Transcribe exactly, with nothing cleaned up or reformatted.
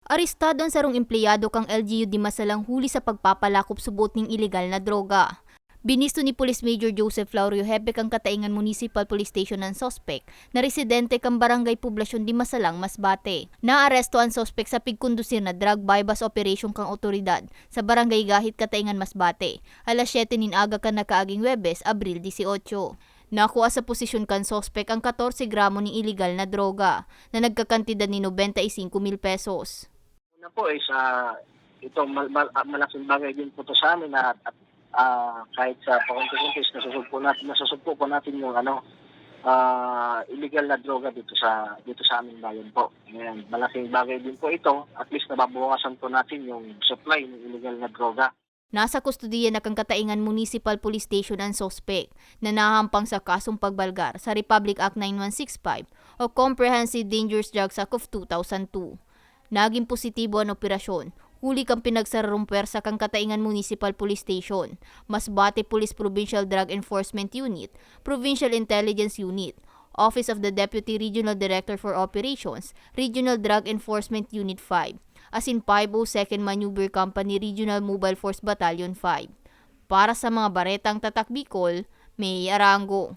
Arestado an sarong empleyado kan L G U Dimasalang huli sa pagpapalakop subot nin ilegal na droga. Binisto ni Police Major Joseph Laurio, hepe kan Kataingan Municipal Police Station, an suspek na residente kan Barangay Poblacion Dimasalang, Masbate. Naaresto an suspek sa pigkondusir na drug buy-bust operation kan awtoridad sa Barangay Gahit, Kataingan, Masbate, alas siyete nin aga kan nakaaging Huwebes, Abril dieciocho. Nakua sa posesyon kan suspek ang katorse gramo nin ilegal na droga na nagkakantidad nin nobenta y singko mil pesos. Una po is, ah, ito, mal-, mal-, ah, malaking bagay din po 'to sa amin na, at, ah, kahit sa paunti-unti is nasusugpo nat-, nasusugpo po natin yung ano, ah, illegal na droga dito sa, dito sa aming bayan po. Ngayon, malaking bagay din po ito, at least nababawasan po natin yung supply ng illegal na droga. Nasa kustodiya na kan Kataingan Municipal Police Station an suspek na nahahampang sa kasong pagbalgar sa Republic Act nine one six five o Comprehensive Dangerous Drugs Act of two thousand two. Nagin positibo an operasyon huli kan pinagsararong pwersa kan Kataingan Municipal Police Station, Masbate Police Provincial Drug Enforcement Unit, Provincial Intelligence Unit, Office of the Deputy Regional Director for Operations, Regional Drug Enforcement Unit five, asin five oh second Maneuver Company Regional Mobile Force Battalion five. Para sa mga baretang Tatak Bicol, May Arango.